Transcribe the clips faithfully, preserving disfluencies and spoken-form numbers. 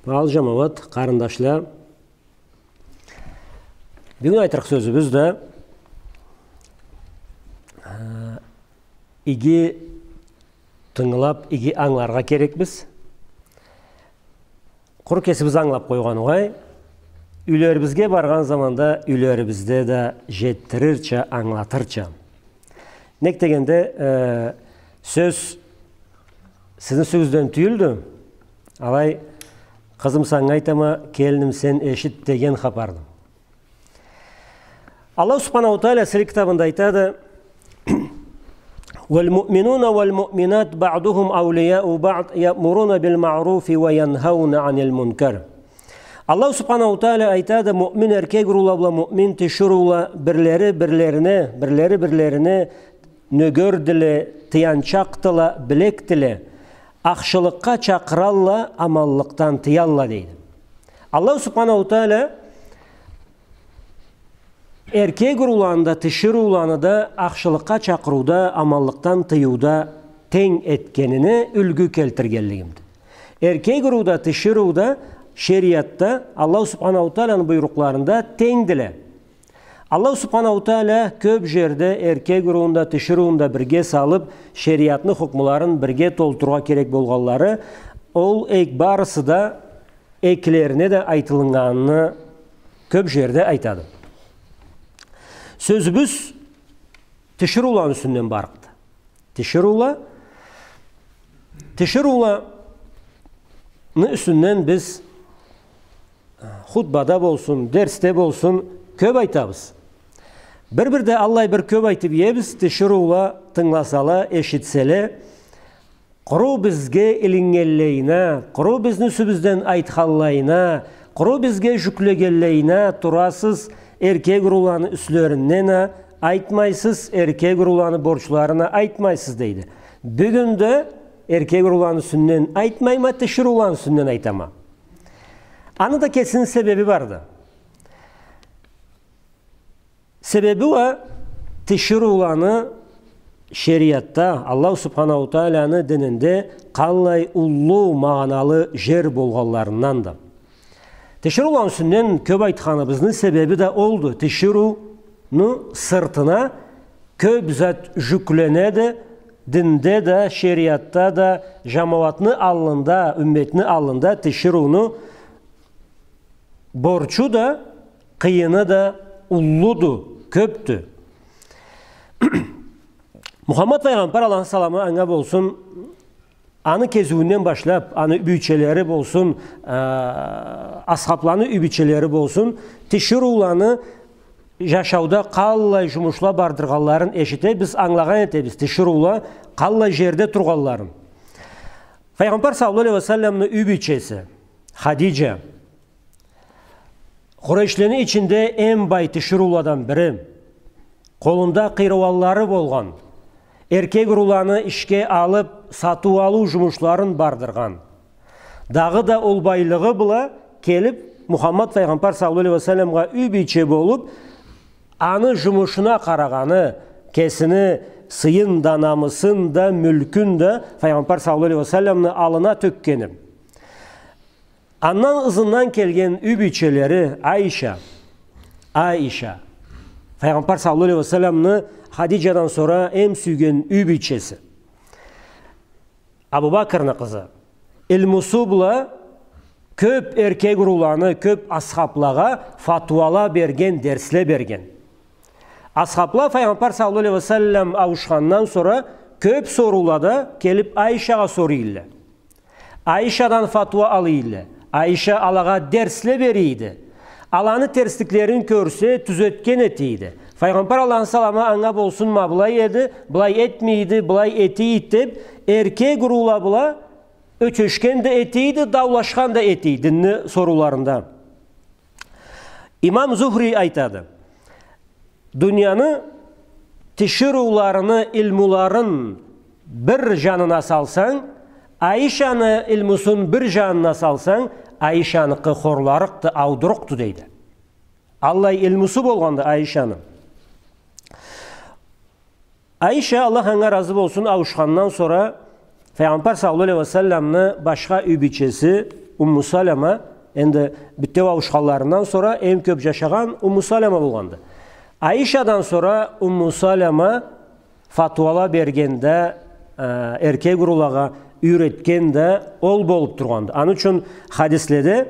Ал, жамауат, къарындашла, бюгюн айтырыкъ сёзюбюз да, э, иги тынгылап, иги ангыларгъа керекбиз. Къуру кесибиз ангылап къойгъан угъай, юйлерибизге баргъан заманда юйлерибизде да жетдирирча, ангылатырча. Нек дегенде, э, сёз сизни юсюгюзден тюйюлдю, алай, къызым, санга айтама, келиним, сен эшит деген хапарды. Аллаху Субханаху Тааля Сыйлы китабында айтады: «والمؤمنون والمؤمنات بعضهم أولياء بعض يأمرون بالمعروف وينهون عن المنكر». Аллаху Субханаху Тааля айтады: муъмин эркек уруула бла муъмин тиширыула бирлери бирлерине, бирлери бирлерине нёгердиле, тыянчакъдыла, билекдиле, ахшылыкъгъа чакъыралла, аманлыкъдан тыялла, дейди. Аллаху Субханаху Тааля эркек урууланы да, тиширыуланы да ахшылыкъгъа чакъырыуда, аманлыкъдан тыюуда тенг этгенине юлгю келтиргенлигинде. Эркек уруу да, тиширыу да шериатда, Аллаху Субханаху Тааляны буйрукъларында тенгдиле. Аллаху Субханаху Тааля кёп жерде эркек урууну да, тиширыуну да бирге салып, шериатны хукмуларын бирге толтурургъа керек болгъанлары, ол эк-, барысы да экилерине да айтылыннганыны кёп жерде айтады. Сёзюбюз тиширыуланы юсюнден барыкъды. Тиширыула, тиширыуланы юсюнден биз, э, хутбада болсун, дерсде болсун, кёп айтабыз. Бир-бирде аллай бир кёп айтып иебиз, тиширыула тынгыласала, эшитселе, къуру бизге илиннгенлейине, къуру бизни юсюбюзден айтханлайына, къуру бизге жюклегенлейине турасыз, эркек урууланы юслеринден а айтмайсыз, эркек урууланы борчларына айтмайсыз, дейди. Бюгюн да эркек урууланы юсюнден айтмайма, тиширыуланы юсюнден айтама. Аны да кесини себеби барды. Себеби уа тиширыуланы шериатда, Аллаху Субханаху Тааляны дининде къаллай уллу магъаналы жер болгъанларынданды. Тиширыуланы юсюнден кёп айтханыбызны себеби да олду. Тиширыуну сыртына кёп зат жюкленеди, динде да, шериатда да, жамауатны аллында, умметни аллында тиширыуну борчу да, къыйыны да уллуду, кёпдю. Мухаммад файгъамбар, Аллахны саламы анга болсун, аны кезиуюнден башлап, аны юй бийчелери болсун, э, асхабланы юй бийчелери болсун, тиширыуланы жашауда къаллай жумушла бардыргъанларын эшите, биз ангылагъан этебиз, тиширыула къаллай жерде тургъанларын. Файгъамбар саллаллаху алейхи ва салламны юй бийчеси Хадиджа, Къурейшлени ичинде эм бай тиширыуладан бири. Къолунда къыйрыуанлары болгъан. Эркек урууланы ишге алып, сатыу-алыу жумушларын бардыргъан. Дагъыда ол байлыгъы бла келип, Мухаммад файгъамбар саллаллаху алейхи ва салламгъа юй бийче болуп, аны жумушуна къарагъаны, кесини сыйын да, намысын да, мюлкюн да файгъамбар саллаллаху алейхи ва салламны аллына тёкгени. Андан ызындан келген юй бийчелери Айша, Айша, файгъамбар саллаллаху алейхи ва салламны Хадиджадан сора эм сюйген юй бийчеси. Абу Бакрны къызы. Илмусу бла кёп эркек урууланы, кёп асхаблагъа фатуала берген, дерсле берген. Асхабла файгъамбар саллаллаху алейхи ва саллам ауушхандан сора кёп соруулада келип Айшагъа соруйла. Айшадан фатуа алыйла. Айша алагъа дерсле берийди. Аланы терсликлерин кёрсе, тюзетген этийди. Файгъамбар, Аллахны саламы анга болсун, ма былай эди, былай этмейди, былай этийди деп, эркек уруула бла ёчешген да этийди, даулашхан да этийди динни сорууларында. Имам Зухри айтады: дунияны тиширыуларыны илмуларын бир жанына салсанг, Айшаны илмусун бир жанына салсанг, Айшаныкъы хорларыкъды, аудурукъду, дейди. Аллай илмусу болгъанды Айшаны. Айша, Аллах анга разы болсун, ауушхандан сора файгъамбар саллаллаху алейхи ва салламны башха юй бийчеси Умму Салама, энди битеу ауушханларындан сора эм кёп жашагъан Умму Салама болгъанды. Айшадан сора Умму Салама фатуала бергенде, э, эркек урулагъа юйретгенде ол болуп тургъанды. Аны ючюн хадиследе,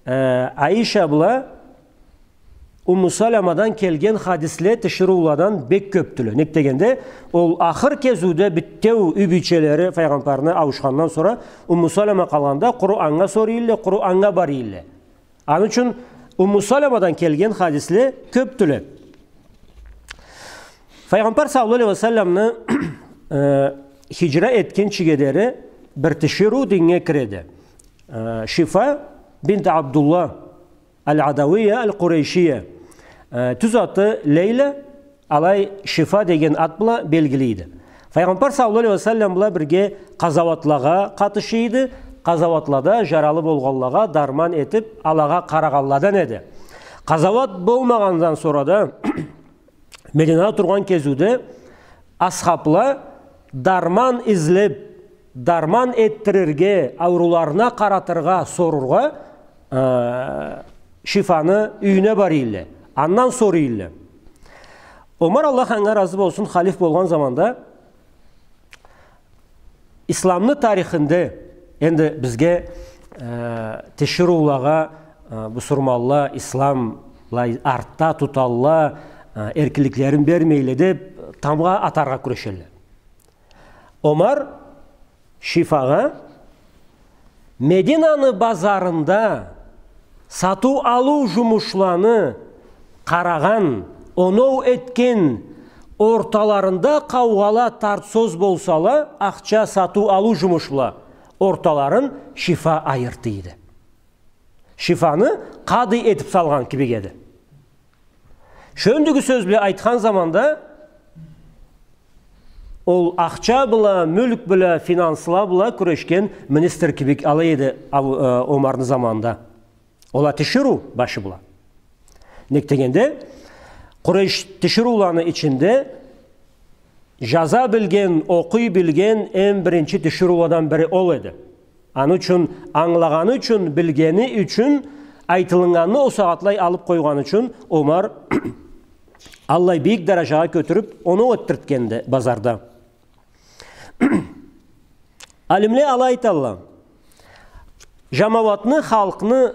э, Айша бла Умму Саламадан келген хадисле тиширыуладан бек кёпдюле. Нек дегенде, ол ахыр кезиуде битеу юй бийчелери файгъамбарны ауушхандан сора Умму Салама къалгъанда, къуру анга сорий элле, къуру анга барый элле. Аны ючюн Умму Саламадан келген хадисле кёпдюле. Файгъамбар саллаллаху алейхи ва салламны, э, хиджра этгинчиге дери бир тиширыу динге киреди. Э, Шифа бинт Абдуллах аль-Адавия аль-Къурайшия. Э, тюз аты Лейла, алай Шифа деген ат бла белгили эди. Файгъамбар саллаллаху алейхи ва саллам бла бирге къазауатлагъа къатышый эди, къазауатлада жаралы болгъанлагъа дарман этип, алагъа къарагъанладан эди. Къазауат болмагъандан сора да Мединада тургъан кезиуде асхабла дарман излеп, дарман этдирирге, аурууларына къаратыргъа, сорургъа, э, Шифаны юйюне барый элле. Андан сорий элле. Омар, Аллах анга разы болсун, халиф болгъан заманда исламны тарихинде, энди бизге, э, тиширыулагъа, э, бусурманла, ислам, былай артда туталла, э, эркинликлерин бермейле деп тамгъа атаргъа кюрешелле. Омар Шифагъа Мединаны базарында сатыу-алыу жумушланы къарагъан, оноу этген, орталарында къаугъала, тарт-сёз болсала, ахча, сатыу-алыу жумушла орталарын Шифа айыртый эди. Шифаны къады этип салгъан кибик эди. Шёндюгю сёз бла айтхан заманда, ол ахча бла, мюлк бла, финансла бла кюрешген министр кибик алай эди Абу-, э, Омарны заманында. Ол а тиширыу башы бла. Нек дегенде, Къурайш тиширыуланы ичинде жаза билген, окъуй билген эм биринчи тиширыуладан бири ол эди. Аны ючюн, ангылагъаны ючюн, билгени ючюн, айтылыннганны ол сагъатлай алып къойгъаны ючюн Омар аллай бийик даражагъа кётюрюп, оноу этдиртгенди базарда. Алимле алай айталла: жамауатны, халкъны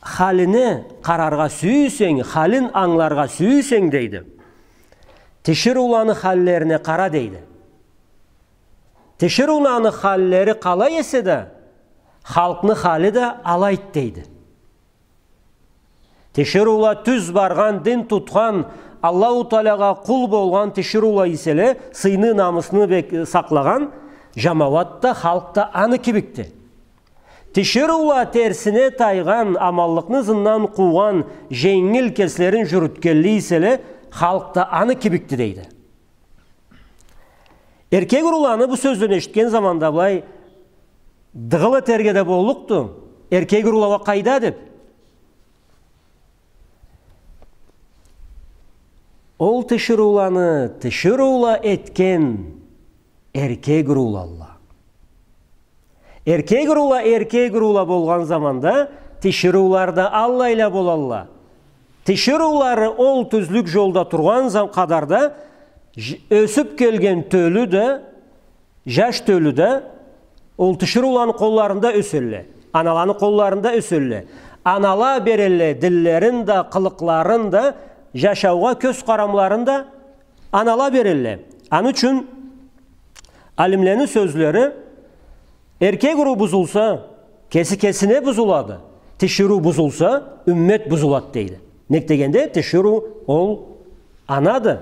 халине къараргъа сюйсенг, халин ангыларгъа сюйсенг, дейди, тиширыуланы халлерине къара, дейди. Тиширыуланы халлери къалай эсе да, халкъны хали да алайды, дейди. Тиширыула тюз баргъан, дин тутхан, Аллаху Таалагъа къул болгъан тиширыула эселе, сыйны, намысны бек-, сакълагъан, жамауат да, халкъ да аны кибикди. Тиширыула терсине тайгъан, аманлыкъны ызындан къуугъан, женгил кеслерин жюрютгенли эселе, халкъ да аны кибикди, дейди. Эркек урууланы бу сёзден эшитген заманда былай дыгъыл этерге да боллукъду: «Эркек уруула уа къайда?» — деп. Ол тиширыуланы тиширыула этген эркек уруулалла. Эркек уруула, эркек уруула болгъан заманда тиширыулары да аллайла болалла. Тиширыулары ол тюзлюк жолда тургъан зам-, къадарда ж-, ёсюп келген тёлю да, жаш тёлю да ол тиширыуланы къолларында ёселле. Аналаны къолларында ёселле. Анала берелле диллерин да, къылыкъларын да, жашаугъа кёз къарамларын да анала берелле. Аны ючюн алимлени сёзлери: «Эркек уруу бузулса, кеси кесине бузулады, тиширыу бузулса, юммет бузулады», — дейди. Нек дегенде, тиширыу ол анады,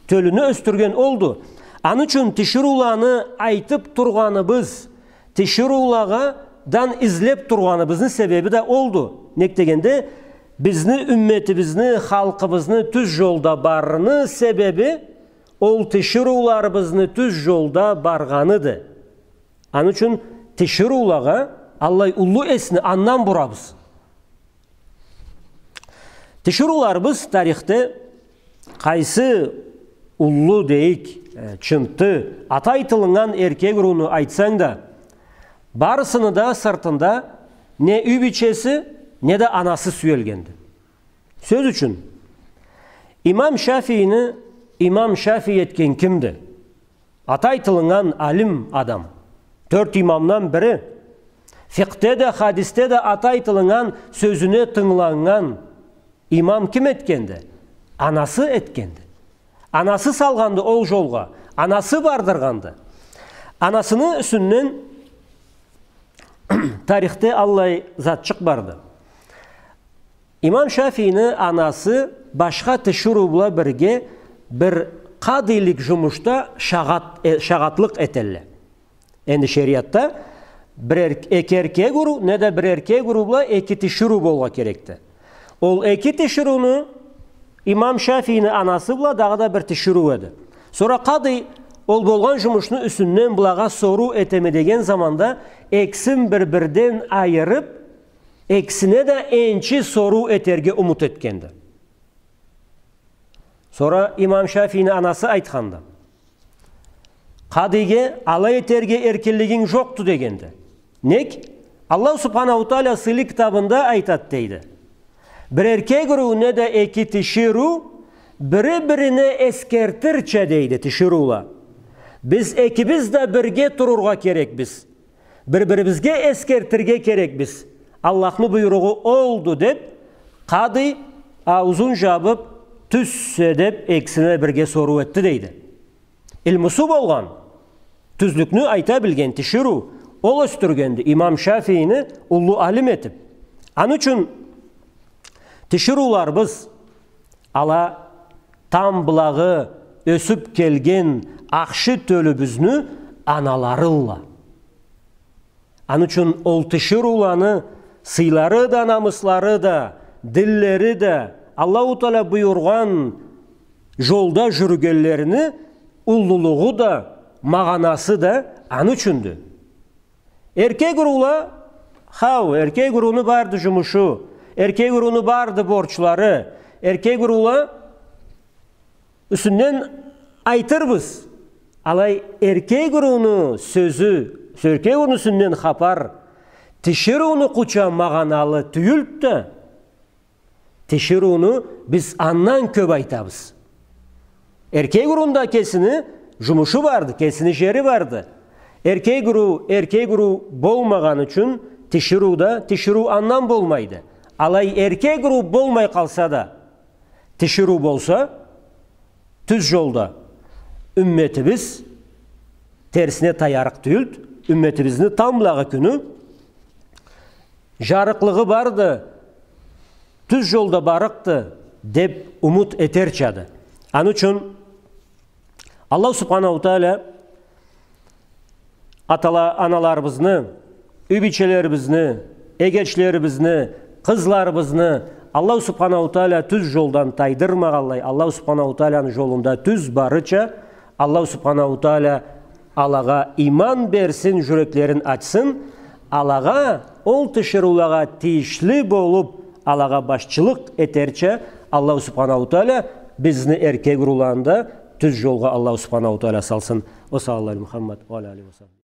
тёлюню ёсдюрген олду. Аны ючюн тиширыуланы айтып тургъаныбыз, тиширыулагъадан излеп тургъаныбызны себеби да олду. Нек дегенде, бизни юмметибизни, халкъыбызны тюз жолда барырыны себеби ол тиширыуларыбызны тюз жолда баргъаныды. Аны ючюн тиширыулагъа аллай уллу эсни андан бурабыз. Тиширыуларыбыз тарихде къайсы уллу дейик, э, чынтты, аты айтылыннган эркек урууну айтсанг да, Барысыны да сыртында не юй бийчеси, не да анасы сюелгенди. Сёз ючюн, имам Шафиини имам Шафии этген кимди? Аты айтылыннган алим адам. Тёрт имамдан бири. Фикъхде да, хадисде да аты айтылыннган, сёзюне тынгыланнган имам ким этгенди? Анасы этгенди. Анасы салгъанды ол жолгъа. Анасы бардыргъанды. Анасыны юсюнден тарихде аллай затчыкъ барды. Имам Шафиини анасы башха тиширыу бла бирге бир къадыйлыкъ жумушда шагъат-, э, шагъатлыкъ этелле. Энди шериатда бир эр-, эки эркек уруу, не да бир эркек уруу бла эки тиширыу болгъа керекди. Ол эки тиширыуну имам Шафиини анасы бла дагъыда бир тиширыу эди. Сора къадый ол болгъан жумушну юсюнден былагъа соруу этеме деген заманда экисин бир-бирден айырып, экисине да энчи соруу этерге умут этгенди. Сора имам Шафиини анасы айтханды. Къадыйге алай этерге эркинлигинг жокъду дегенди. Нек? Аллаху Субханаху Тааля сыйлы китабында айтат дейди. Бир эркек уруу не да эки тиширыу бири-бирине эсгертирча дейди тиширыула. Биз экибиз да бирге турургъа керекбиз. Бир-бирибизге эсгертирге керекбиз. Аллахны буйругъу олду деп, къадый ауузун жабып, тюзсе деп экисине бирге соруу этди дейди. Илмусу болгъан, тюзлюкню айта билген тиширыу, ол ёсдюргенди имам Шафиини уллу алим этип. Аны ючюн тиширыуларыбыз, ала тамблагъы ёсюп келген ахшы тёлюбюзню аналарылла. Аны ючюн ол тиширыуланы сыйлары да, намыслары да, динлери да, Аллаху Тааля буюргъан жолда жюрюгенлерини уллулугъу да, магъанасы да аны ючюндю. Эркек уруула, хау, эркек урууну барды жумушу, эркек урууну барды борчлары, эркек уруула юсюнден айтырбыз. Алай эркек урууну сёзю, эркек урууну юсюнден хапар тиширыуну къуча магъаналы тюйюлдю да, тиширыуну биз андан кёп айтабыз. Эркек урууну да кесини жумушу барды, кесини жери барды. Эркек уруу эркек уруу болмагъаны ючюн тиширыу да тиширыу андан болмайды. Алай эркек уруу болмай къалса да, тиширыу болса, тюз жолда, умметибиз терсине таярыкъ тюйюлдю, умметибизни тамблагъы кюню жарыкълыгъы барды, тюз жолда барыкъды деп умут этерчады. Аны ючюн Аллаху Субханаху Тааля атала-, аналарыбызны, юй бийчелерибизни, эгечлерибизни, къызларыбызны Аллаху Субханаху Тааля тюз жолдан тайдырмагъанлай, Аллаху Субханаху Тааляны жолунда тюз барырча, Аллаху Субханаху Тааля алагъа иман берсин, жюреклерин ачсын, алагъа, ол тиширыулагъа тийишли болуп, алагъа башчылыкъ этерча, Аллаху Субханаху Тааля бизни эркек урууланы да тюз жолгъа Аллаху Субханаху Тааля салсын. Ва саллаллаху аля Мухаммад ва аля алихи ва сахбихи.